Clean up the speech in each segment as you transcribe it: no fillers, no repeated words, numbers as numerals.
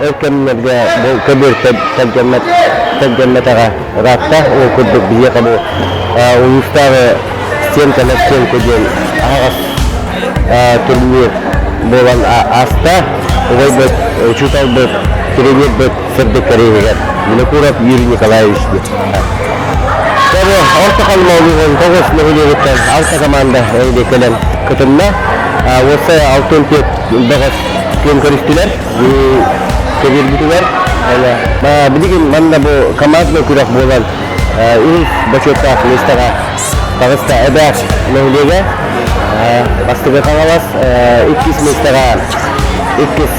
Өр кэмнэргэ бу көбүөр тэлгэммэтэҕэ ыраатта. Ол курдук биһиэхэ бу улуустааҕы стенка на стенку диэн аһаҕас турнир буолан ааста. Убайбыт, учууталбыт, тренербит сырдык кэриэһигэр Винокуров Юрий Николаевич диэн. Орто Халыма улууһун тоҕус нэһилиэгиттэн алта команда эйди кэлэн кытынна. Уопсай 64 бөҕөс күөн көрүстүлэр. Көбүөрбүтүгэр. Билигин манна бу командный күрэх буолан үһүс бочуоттаах миэстэҕэ таҕыста Эбээх нэһилиэгэ. Бастакы Хаҥалас, иккис миэстэҕэ иккис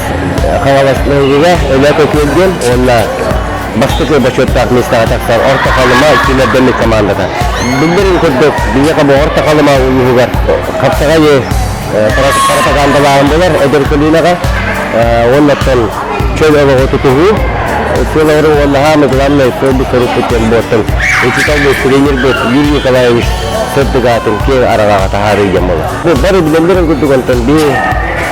Хаҥалас нэһилиэгэ Өлөөкө Күөл диэн уонна бастакы бочуоттаах миэстэҕэ тахсар Орто Халыма сүүмэрдэммит командата. Биллэрин курдук, биһиэхэ бу Орто Халыма улууһугар хапсаҕайы пропагандалааһын буолар эдэр көлүөнэҕэ уонна оттон чөл олоҕу тутуһуу сыалары уонна хаамы главное суолбут сорукпут диэн буоттан учууталбыт тренербит Юрий Николаевич сырдык аатын киэҥ араҥаҕа таһаарыы диэн буолар. Бары билэллэрин курдук онтон биһи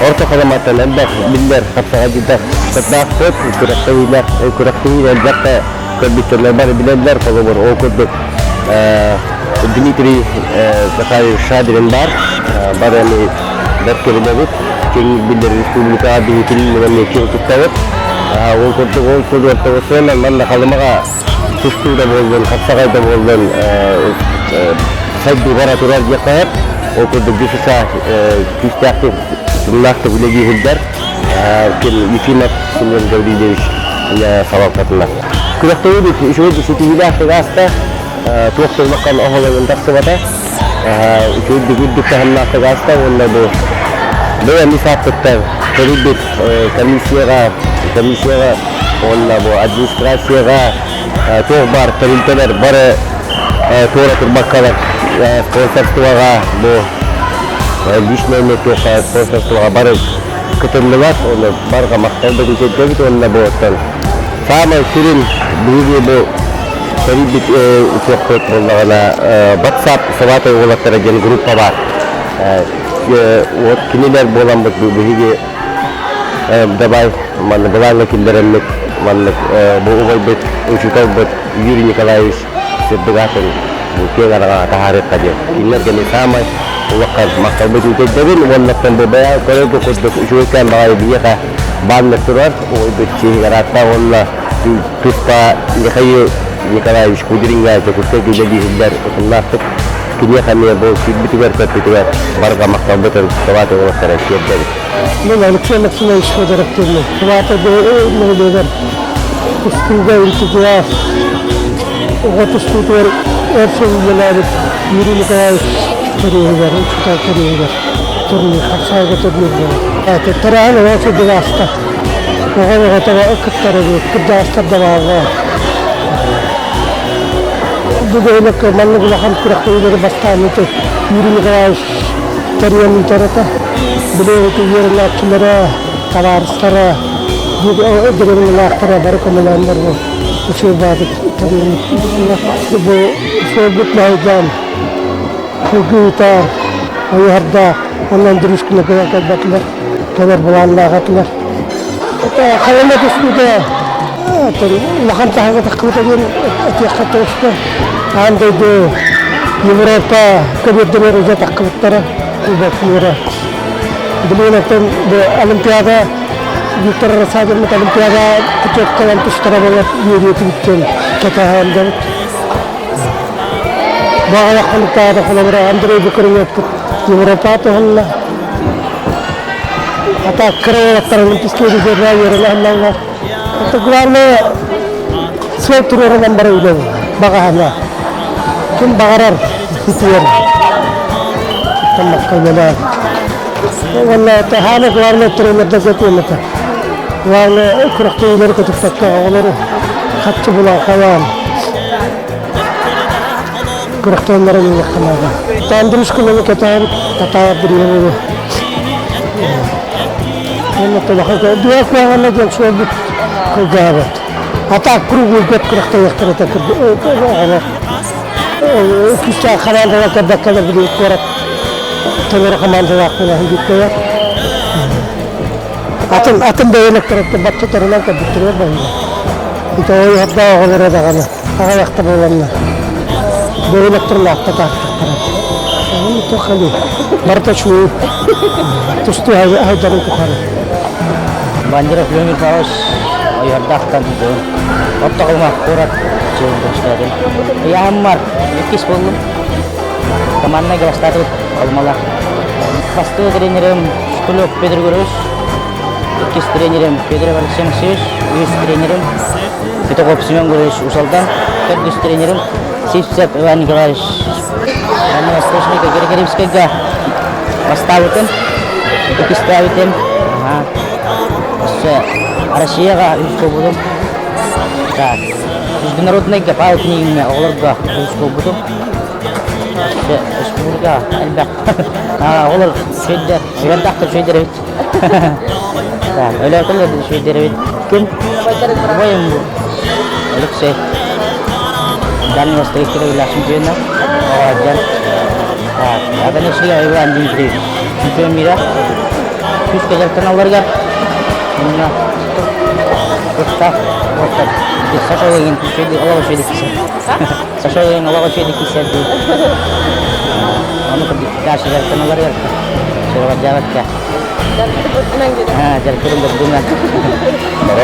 Орто Халыматтан элбэх биллэр хапсаҕайдьыттар сырдаахпыт, күрэхтэһиилэр, күрэхтэһиилэр элбэх да көрбүттэр бары билэллэр, холобур, ол курдук Дмитрий Захарович Шадрин баар, бары эми бэркэ билэбит, киэҥ биллэр республикаҕа биһикини эмиэ киэҥ туттабыт. Ол курдук ол курдук манна Халымаҕа тустуу да буоллун, хапсаҕай да буоллун сайдыы бара турар диэххэ сөп. Ол курдук ДЮСШ күүстээхтик, тумнаахтык үлэлии сылдьар. Ким Ефимов Семен Гаврильевич салалтатынан. Күрэхтэһиибит үчүгэй ситиһиилээхтик ааста. Туох да улахан оһолойун тахсыбата. Үчүгэйдик үрдүк таһымнаахтык ааста уонна бу бэйэм ис ааппыттан тэрийбит комиссияҕа комиссияҕа уонна бу администрацияҕа туох баар тэрилтэлэр бары туора турбаккалар спонсорствоҕа бу личное туохха спонсорствоҕа бары кытыннылар уонна барҕа махталбытын тиэрдэбит уонна бу оттон саамай сүрүн биһиги бу тэрийбит туохпут буоллаҕына WhatsApp Сабатай уолаттара диэн группа баар вот кинилэр буоламмыт биһиги давай манна былааҥҥа киллэрэммит маннык бу убайбыт учууталбыт Юрий Николаевич сырдык аатын бу киэҥ араҥаҕа таһаарыахха диэн кинилэргэ эмиэ саамай улахан махталбытын тиэрдэбин уоннаттан бу бэйэ көрөргө курдук үчүгэйкээн баҕайы биһиэхэ баннер турар убайбыт чиэһигэр ааттаах уонна туспа Михаил Николаевич Кудриҥҥа Дьокуускайга үлэлииһиллэр утумнаахтык киниэхэ эмиэ бу сүүрбүтүгэр-көппүтүгэр барҕа махталбытын Сыбаата уолаттара тиэрдэбит. Мен Алексей Максимович Федоров диэммин. Сыбаата нэһилиэгэр тустууга энтузиаст, оҕо тустуутугар өр сыл үлэлээбит Юрий Николаевич кэриэһигэр, учуутал кэриэһигэр турнир, хапсаайга турнир буолар. Тэрээһин оҕо сылдьан ааста. Оҕо оҕото кыттар эбит, кырдьаҕастар да бааллар. Бу бөһүөлэккэ маннык улахан күрэхтэһиилэри бастаан ыытар Юрий Николаевич тэрийэн ыытар этэ. Били үөрэнээччилэрэ, табаарыстара, директорлаахтара бары көмөлөөннөр бу үчүгэй баҕатык тэрийэн Бу суолбут маһайдаан Кылгыытаар, Ойуһардаах уонна Андрюшкина кэлбэтилэр, кэлэр былааннаах этилэр. Хайана түспүтэ улахан таһыга таххыбыта диэн этиэххэ тоҕуста. Аан дойду Европа көбүөрдэригэр уже таххыбыттара, кубок мира. Билигин оттон бу Олимпиада Виктор Рассадин Олимпиада путевкалан тустара буолар үөрүүтүн кэтэһэн дьабыт. Баҕалах хонуктаата холобура Андрей Букриневпут Европа туһунна. Ата кыра уолаттар Олимпийские резервэ үөрэнэ Это главное сыал туруорунан бара үлэбин баҕаһына. Ким баҕарар ситиэр. Таммакка үлэлээн. Уонна хаана главное тренердэргэ туомата. Главное күрэхтэһиилэри көтүппэккэ оҕолору. Хаччы булан хайаан күрэхтэһиннэрэн ылыахха наада. Таандырыскаланы кэтээбит татаар бириэмэни уонна тулаха дуо куһаҕана диэн суолбут кылгаабыт. А так круглый год күрэхтэһиэхтэрэ этэ оҕолор. Күүстээх хамаандалар көрбөккөлөр били куорат толору хамаандалаахпын аһыйбыккыйа. Атын атын бөһүөлэктэртэн бачча турунан көрбүттэригэр баһыйда. Ити ойуһардаах оҕолоро даҕаны аҕыйахта буоланнар бөһүөлэктэр улаатта таахтахтара. Ону туох хали барыта үчүгэй тустуу айдарын тухары. Бандеров Леонид Павлович Ойуһардаахтан дьон. Оттоҕума куорат чугун Ыйаһыммар иккис буоллум. Команднай бастаатыбыт Халымалар. Бастакы тренерим Шкулев Петр Григорьевич, иккис тренерим Федоров Алексей Алексеевич, үһүс тренерим Петухов Семен Григорьевич Усалдан, төрдүс тренерим Сивцев Иван Николаевич. Аны Восточнайга Григорьевскайга бастаабытым, иккистээбитим. Өссө Россияҕа үһүс буолбутум. Так, международнайга Павел Книгиҥҥэ оҕолорго үһүс буолбутум. Республика элбэх. Оҕолор үчүгэйдэр, үөрдэхтэр үчүгэйдэр эбит. Өлөөкөлөр үчүгэйдэр эбит. Ким? Убайым Алексей. Дальний Восток чемпиона. Дьан. Афанасий Иван Дмитриевич. Чемпион мира. Күүскэ дьарыктаналларыгар. Онно кыттаах уоттар. Саша Ленин олох үчүгэйдик Саша Ленин олох үчүгэйдик киирсэр дии. Ону кырдьык дьарыктаналларыгар сүрэҕэлдьээбэккэ. Дьарыктырын дордунан.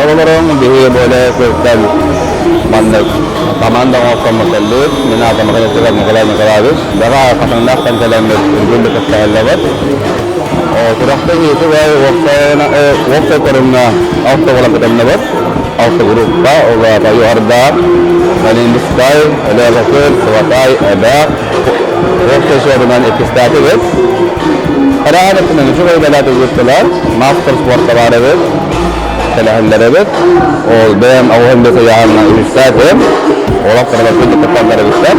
Оҕолорум биһиги более кыртан маннык команда оҥостоммут кэллибит. Мин аатым Николай Николай Николаевич. Баҕа хатыҥнаахтан кэлэммит үргүн кыттаһаллабыт. Күрэхтэһиитигэр уопсай көрүҥҥэ алта буолан кытынныбыт. Алта группа, ол аата Юһардаах, Малинскай, Өлөөхөкөр, Сыбатай, Эбээх. Уопсай суолунан иккистээтибит. Хараан өттүнэн үчүгэй үлэлээх ыыттылар. Мастер спорта баар эбит. Кэлэһэллэр эбит. Ол бэйэм оҕуһун бэс ыйааһынна үһүстээтим. Олох кыралаппыт кытталлар эбиттэр.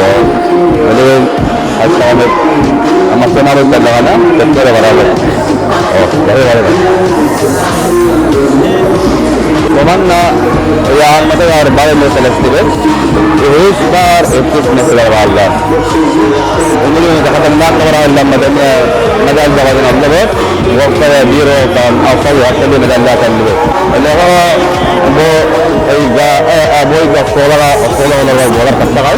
Ол билигин Аччаҕамыт массыыналар кэллэҕинэ төттөрү барабыт. Команда ыйааһыммытыгар бары миэстэлэстибит. Үһүс баар, иккис миэстэлэр бааллар. Умулуну хатаннаах бараалламмыт эмиэ медаль бөҕөтүн аллыбыт. Уопсайа биир уолтан алта уһатталыы медаллаах кэллибит. Олоҕо бу ыйга, бу ыйга оскуолаҕа оскуола оҕолоругар буолар тахсаҕай.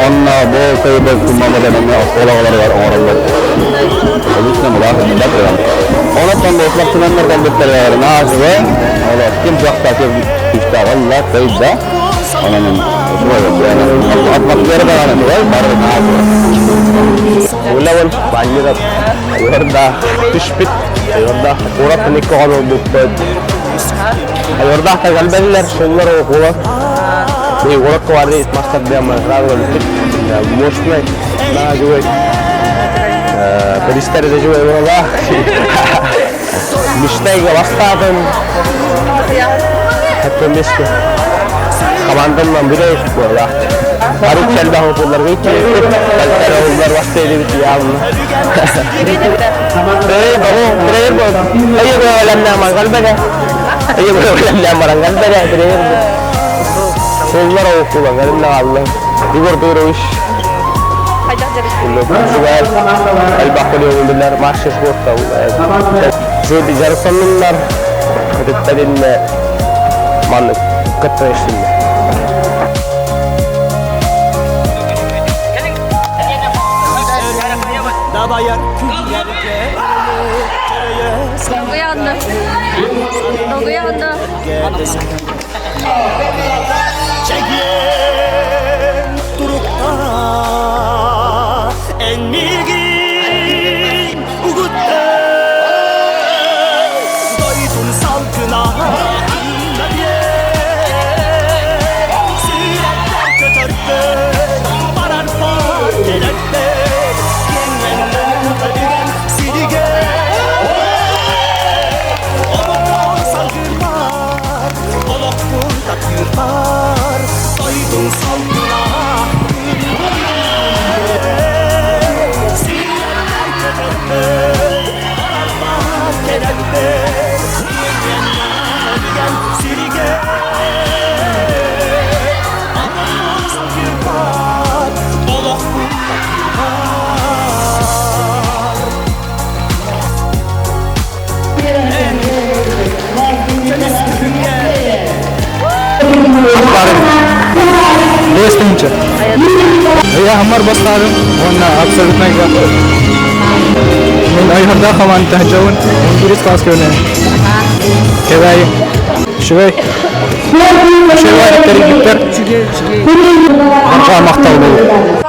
Онно бу кыйбыт куммаммытын эмиэ оскуола оҕолоругар оҥороллор. Олус мулаах мындат ыран. Онон бу спортсменнар кэлбиттэригэр наасыбы, олор ким кыахта ким күүстээх ылла, кыйда. Онон атмосфера даҕаны үчүгэй, бары наасыбы. Улавын баанньыгар Айорда түспүт, Айорда куорат икки оҕолорбуппут. Айордаахта кэлбэтилэр, сыллар окула. Городка бары мастер өлбүт. Мощный, на живой. Туристар да живой буола. Мечтайга бастаатым. Хаттан Командамнан бүтэй буола. Арыт элбэх окулларга иччилэппит. Кальтар бастайлыбыт явно. Егор Петрович дьарыктанныннар ытыктаринне маннык кытта истиннэр. Долгуйаҕын Долгуйаҕын Чэгиэн туруктаах эн миигин угуттар дойдун салгына сүрэхтэр көтөрдөр барарбар кэлэрбэр сиригэр омуктар салгырбар. Бэстэнчэ. Ыйаһыммар бастаабым уонна абсолютнайга. Мин Айхардаах хамаанда дьоһун 11 класс көрүнэ. Кэбээйи. Үчүгэй. Үчүгэй тэрийбиттэр. Барҕа махтал буолуо.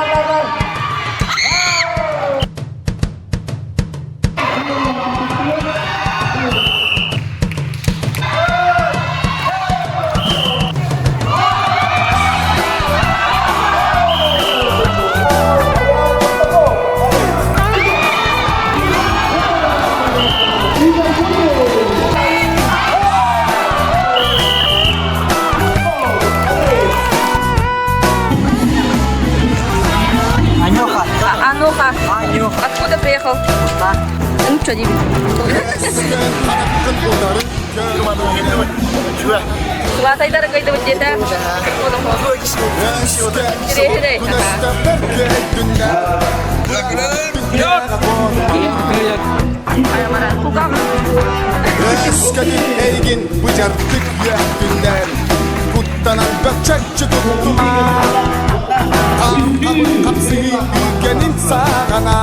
Ануха. Откуда приехал? Ну что, не Сылатайдары кайдыбыт диэтэ. Эйгин быдьардык үөхтүннэр Куттанан бөкчөччү туттума Хапсыһыы күүгэнин саҕана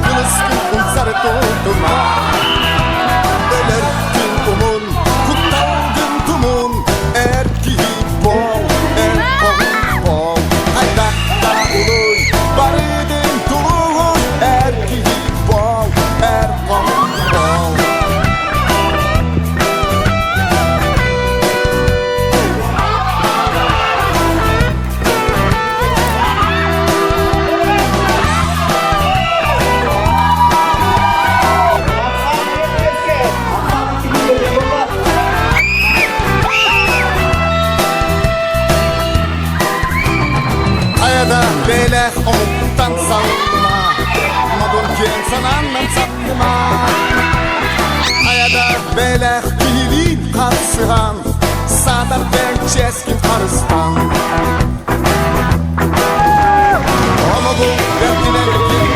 Кылыскын умсары тутума Өлөр күн умун Кутталгын тумун Эр киһи бол Эр бол Хайдахта улуй Барыдын тулуй Эр киһи бол Эр бол Хайада бэлэх омуктан саллыма Модун киэҥ санааннан саттыма Хайада бэлэх киһилиин харсыһан Саатар бэҥ чиэскин харыстан Омугу бэртинэн киэн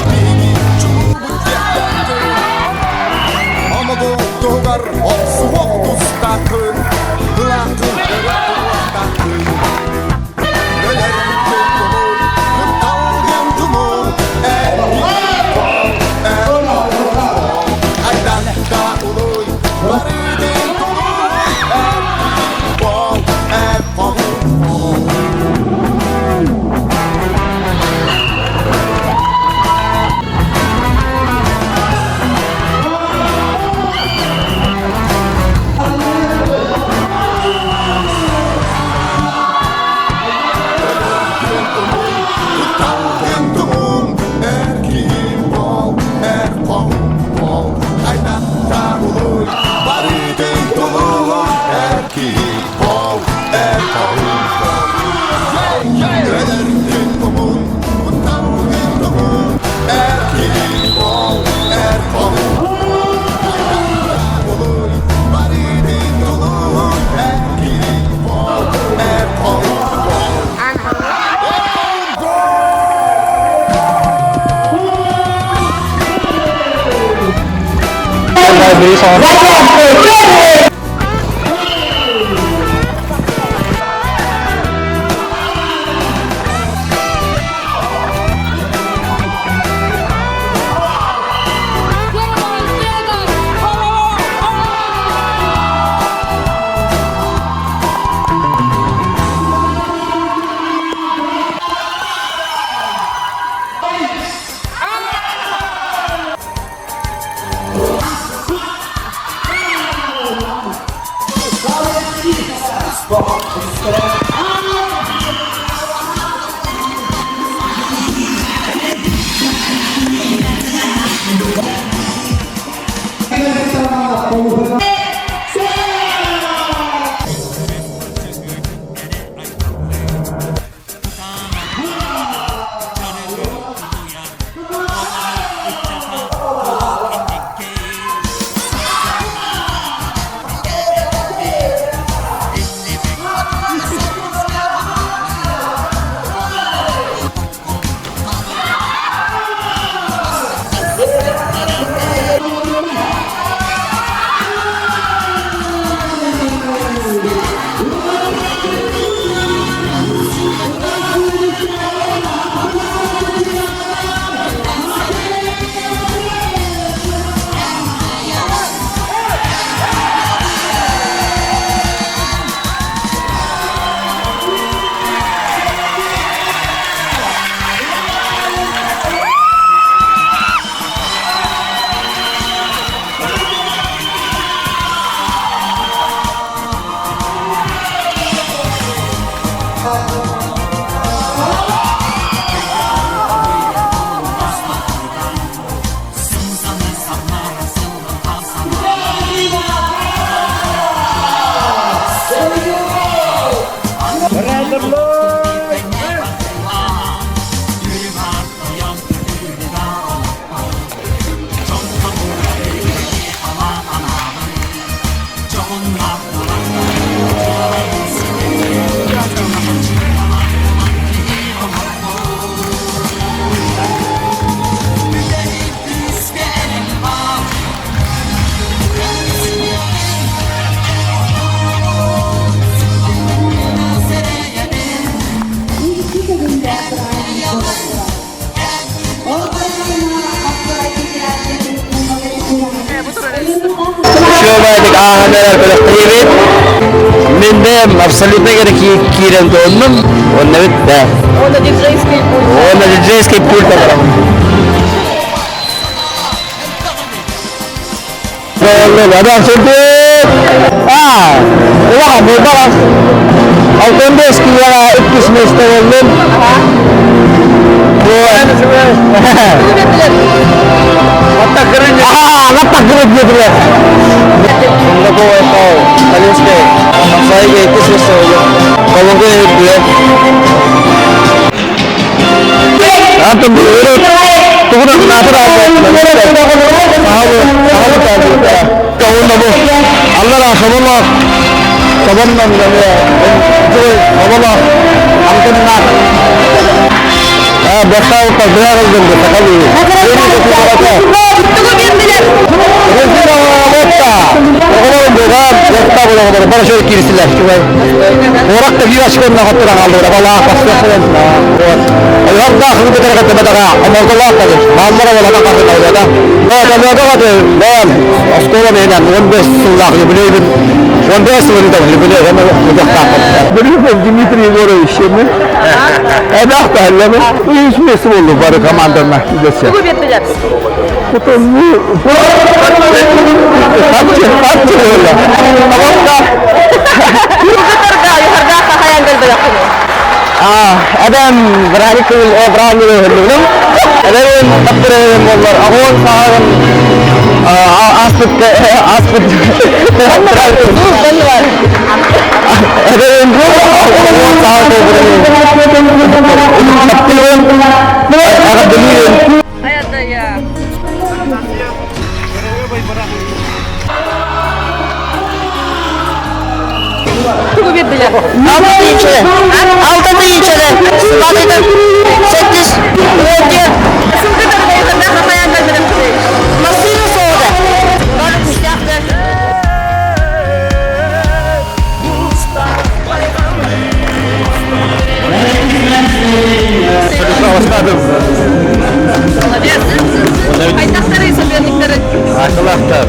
Биһиги чулуубут диэхтээхтин Омугу туһугар охсуһуох тустааххын Былааххын өрө туруохтааххын Өлөр күн кутталгын тумул Эр Айдан да улуй Барыдын тулуй Эр бол эр бол үчүгэйдик ааһан эрэр күрэхтэһиибит. Мин бэйэм абсолютно эрэ киирэн туһуннум. Уонна бүттэ. Уонна диджейский пульт. Уонна диджейский пульт олором. Аа, улахан буолбатах. 65 килоҕа иккис миэстэ буоллум. Латтакырын диэтилэр. Калинскай. Сайга иккис миэстэ буоллум. Колонка үрдүгэр. Антон тугунан Аллара соболоох собоннон соболоох амтаннаах Бахтаалта быраҕылдым сахалыы. Тугу биэрдилэр? Дмитрий Егорович Үс место болду бары командана десе. Тугу биэрдилэр? Потом хапчы болду. Кыргыттарга юхарга хахаян кэлбэтэххин. Адам браникul браникul хөллүгүнүм. Эдэрин таптырым боллар. Агон саагын аспыт аспыт. Эдэрин Аядая. Тугу биэрдилэр? Алта тыһыынчаны. Алта тыһыынчаны. Сыбатыйтан сэттис уон Сылгы юхарга хахаян кэлбэтэххин. Массыына суоҕа. Бары күүстээхтэр. Молодец. Хайдахтары соперниктары. Акылахтар.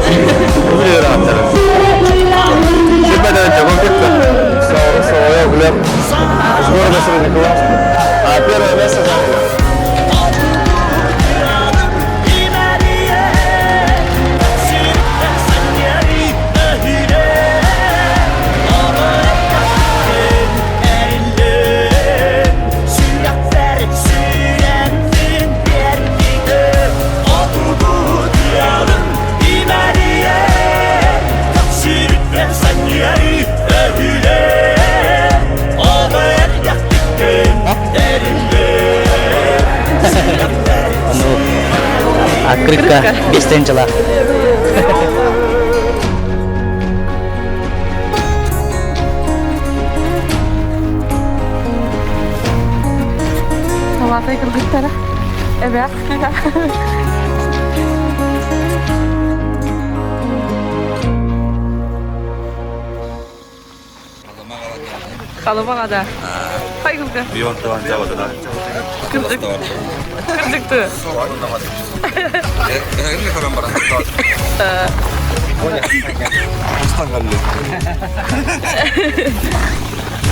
Билер аттар. Соловьев Глеб. С города Среднеколымск. А первое место заняли. Открытка без тенчела. Салатай кыргыттара. Эбэх. Халымаға да. Қай күлкі? Кырдык. Кырдыкты.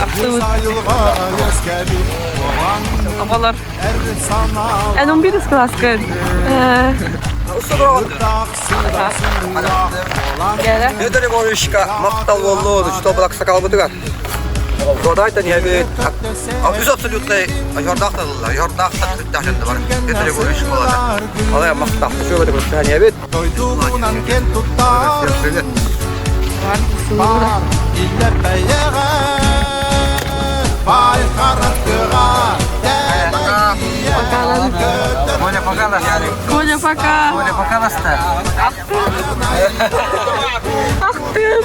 Ахтыбыт. Апалар. Эн 11 класска. Гәлә. Петр Егоровичка мактал болду, что булак сакалбытыгар. Додайта не бит. А үз абсолютный ярдакталар, ярдакта тахында бар. Петр Егорович болады. Алай мактал. Шо бит не бит. Привет. Коля, пока Коля, пока. Коля, пока Ахтым.